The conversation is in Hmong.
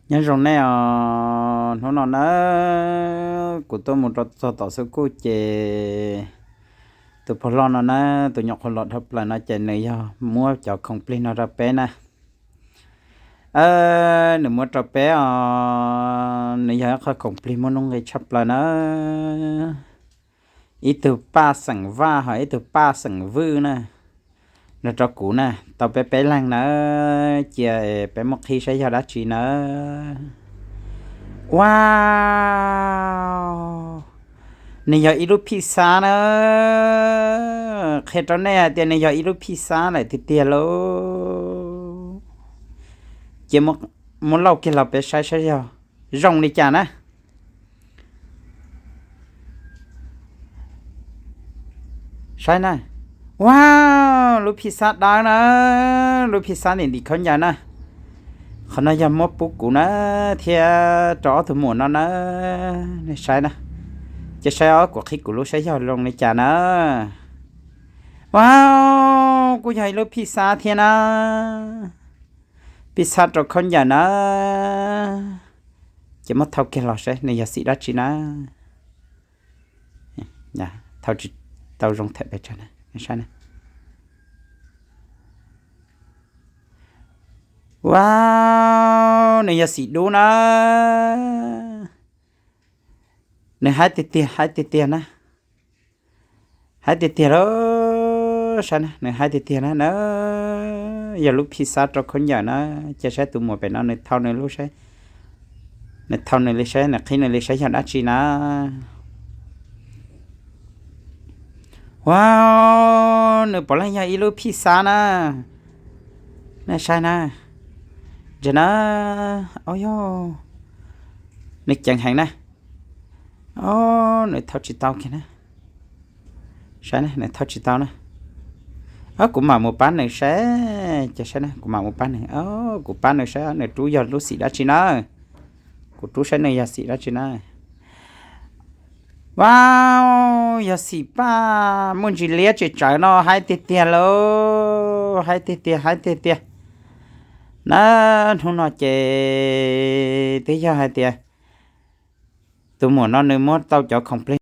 Nyob zoo nej os, hnub no na kuv tuaj mus rau txog tom xub kuj ces tus pog loj no na, tus nyuam qhuav los dhau plaws no ces nws yog muab cov khoom plig no rau peb na. Nws muab rau peb os, nws yog ib qho khoom plig muaj nuj nqis tshaj plaws na. Ib tug paj xeem Vaj ho ib tug paj xeem Vwj na, nrog rau kuv na, tau peb peb leeg na, cia peb muab qhib saib yog dab tsi na. Ua, nws yog ib lub phij xab na, qhia rau nej hais tias nws yog ib lub phij xab lawm tiag tiag lauj. Cia muab lauj kiag los peb saib saib yog zoo li cas na. Saib na, ua, lub phij xab dawb na, lub phij xab ntim ntim khaub ncaws na. Qhov no yog muab pub kuv na, thiab rau ob tug muam no na. Nej saib na, cia saib ob kuv qhib kuv lub saib yog zoo li cas na. Ua, kuj yog ib lub phij xab thiab na. Phij xab rau khaub ncaws na. Ces muab thau kiag los saib nws yog xim dab tsi na. Thau tsis tau zoo them pes tsawg na, saib na. Ua, nws yog xim dub na. Nws haib tiag tiag, haib tiag tiag na. Haib tiag tiag lauj, saib na, nws haib tiag tiag na, na, yog lub phij xab rau khaub ncaws na. Cia saib tus muam pem no nws thau nws lub saib, nws thau nws li saib, nws qhib nws li saib yog dab tsi na. Ua, nws puav leej yog ib lub phij xab na. Nej saib na, ntsia na, au yog, nws ceev heev na. Au, nws thau tsis tau kiag na. Saib na, nws thau tsis tau na. Au, kuv mam mus pab nws saib, cia saib na, kuv mam mus pab nws, au, kuv pab nws saib nws rub yog lub xim dab tsi na. Kuv rub saib nws yog xim dab tsi na. Vau, yog xim paj muaj ntsis liab tsis tsawv no, haib tiag tiag lauj, haib tiag tiag, haib tiag tiag. Na, hnub no ces twb yog hais tias tus muam no nws muab tau cov khoom plig